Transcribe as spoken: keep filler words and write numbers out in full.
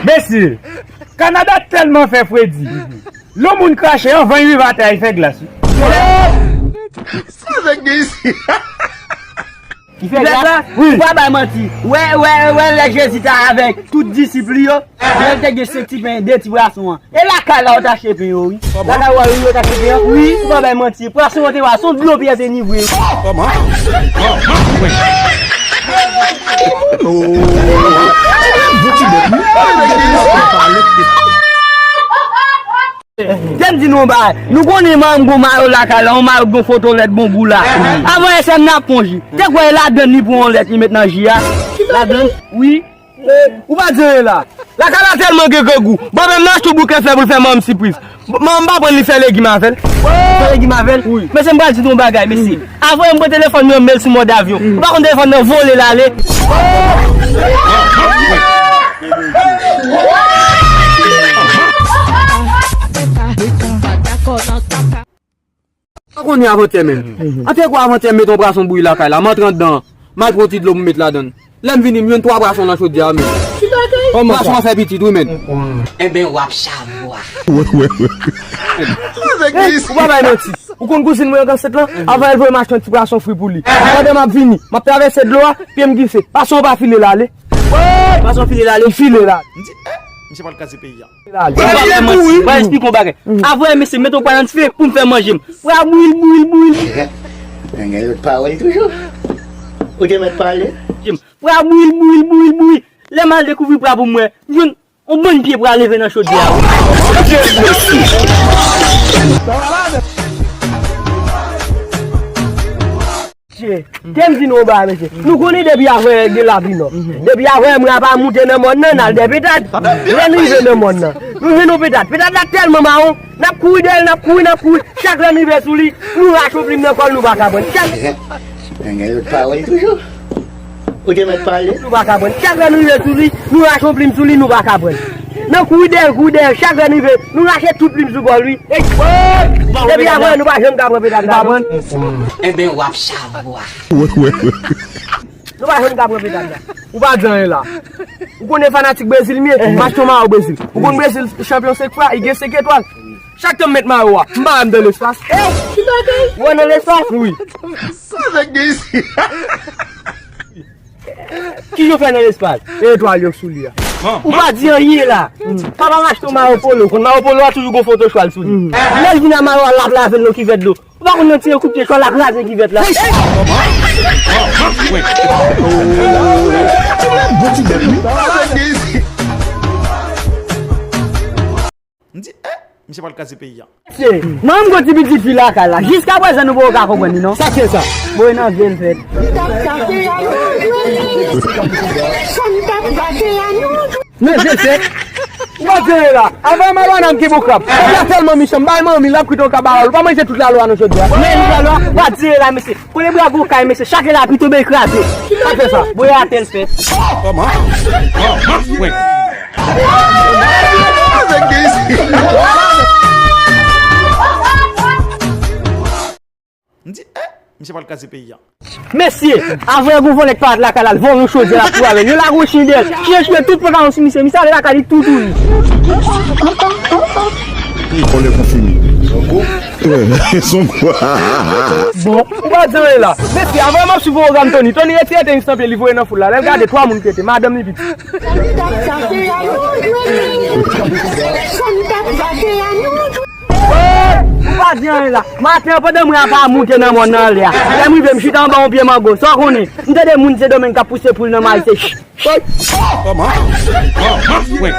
Mesye, Kanada tèlman fè fredi. Lè yon moun krache, anvan l rive atè a, li fè glas, wi. Sa nèg gen isi? Li fè glas? Wi. Ou pa bay manti. Wè, wè, wè, lè Jezi ta avèk tout disip li yo, lè l te gen senk ti pen, de ti pwason an. E lakay la, yo t achte pen yo, wi. Lakay ou a, wi, yo t achte pen yo. Wi, ou pa bay manti. Pwason yo te wa, se yon dlo Pyè te ni vre. Kite m di nou yon bagay. Nou konnen manman m gon mayo lakay la, yon mayo k gon foto lèt bon gou la. Avan S M n ap konji. Te kwè e ladann li pran yon lèt li met nan ji a. Ladann? Wi. Ou pa di anyen la. Lakay la tèlman gen grangou. Bon, menm nan achte yon bouke flè pou l fè manman m sipriz. Manman m pa pran li fè legim avè l. Fè legim avè l? Wi. Mesye, m pral di nou yon bagay, mesye. Avan m pran telefòn nan, m met l sou mòd avyon. Ou pa konn telefòn nan vole l ale. Ou konnen avantè menm. An te kwè avantè m met yon pwason bouyi lakay la, m antre anndan an, m al pran yon ti dlo pou m met ladann. Lè m vini, m jwenn twa pwason nan chodyè a menm. Pwason an fè pitit, wi, menm. Enben, w ap chavwa. Ou pa bay manti. Ou konn kouzin mwen an ansent lan? Avan l voye m achte yon ti pwason fri pou li. Pandan m ap vini, m ap travèse dlo a, pye m glise. Pwason an pa file l ale. Pwason file l ale? Li file l ale. M di, eh, misye pral kraze peyi a. Mwen esplike yon bagay. Avan, mesye, met yon pwa nan dife pou m fè manje m. Pwa bouyi l, bouyi l, bouyi l. Nèg gen lòt pawòl toujou. Ou te mèt pale. Pwa bouyi l, bouyi l, bouyi l, bouyi. Lè m al dekouvri pwa pou mwen, m jwenn yon bann pye pwa leve nan chodyè a. Mesye, te m di nou yon bagay, mesye. Nou konnen depi avanyè gen lavi nò. Depi avanyè mwen ap moute nan mòn nan, n al dèyè petad. Lè n rive nan mòn nan, nou jwenn yon petad. Petad la tèlman mawon, n ap kouri dèyè l, n ap kouri, n ap kouri. Chak lè n rive sou li, nou rache yon plim nan kò l, nou pa ka pran l. Chak... Nèg gen lòt pawòl toujou. Ou te mèt pale. Nou pa ka pran l. Chak lè n rive sou li, nou rache yon plim sou li, nou pa ka pran l. N ap kouri dèyè l, kouri dèyè l. Chak lè n rive, nou rache tout plim sou kò l, wi. Ey, depi avanyè, nou pa janm ka pran petad la, non. Enben, w ap chavwa. Nou pa janm ka pran petad la. Ou pa di anyen la. Ou konnen fanatik Brezil m ye, m achte yon mayo Brezil. Ou konn Brezil chanpyon senk fwa, li gen senk etwal. Chak tan m met mayo a, m pa wè m nan lespas. Ou wè nan lespas? Wi. Sa nèg gen isi? Ki jan w fè nan lespas? E etwal yo sou li a. Ou pa di anyen la. Papa m achte yon mayo polo. Konn mayo polo a toujou gon foto chwal sou li. Lè l vin a mayo a, l ap lave l nan kivèt dlo. Ou pa konn nan tire kout pye chwal la kraze kivèt la. M di, eh, misye pral kraze peyi a. Mesye, manman m gon ti pitit fi lakay la. Jiskaprezan nou poko ka konprann li non. Sa k ye sa? Boy nan vye l fèt. Men vye fèt. Ou pa di anyen la. Avan m al wana m gen bon krab. Krab la tèlman mechan, m bay manmi l ap kwit yon kabaròl. Ou pa manje tout lalwa nan jodi a. Men lalwa, ou pa di anyen la, mesye. Kote bra gwo kay, mesye, chak lapli tonbe kraze. Sa fè sa. Boy atè l fèt. M di, eh, misye pral kraze peyi a. Mesye, avan yon gon vòlè k parèt lakay la, l vòlè yon chodyè la pou avè l. Yon lagwochin dèyè l. Chire, chire tout pantalon sou misye, misye ale lakay li toutouni. Vòlè konfime. Bon, ou pa di anyen la. Mesye, avan m ap swiv pwogram Tony. Tony retire tenis nan pye li voye nan foul la. Lè l gade twa moun k rete, madanm li pitit. Ou pa di anyen la. Maten an, pandan mwen ap moute nan mòn nan anlè a, lè m rive, m chita anba yon pye mango. Sa w konnen? M tande moun Sendomeng k ap pouse poul nan mayi, se ch, ch. Kòman? Kòman? Mwen.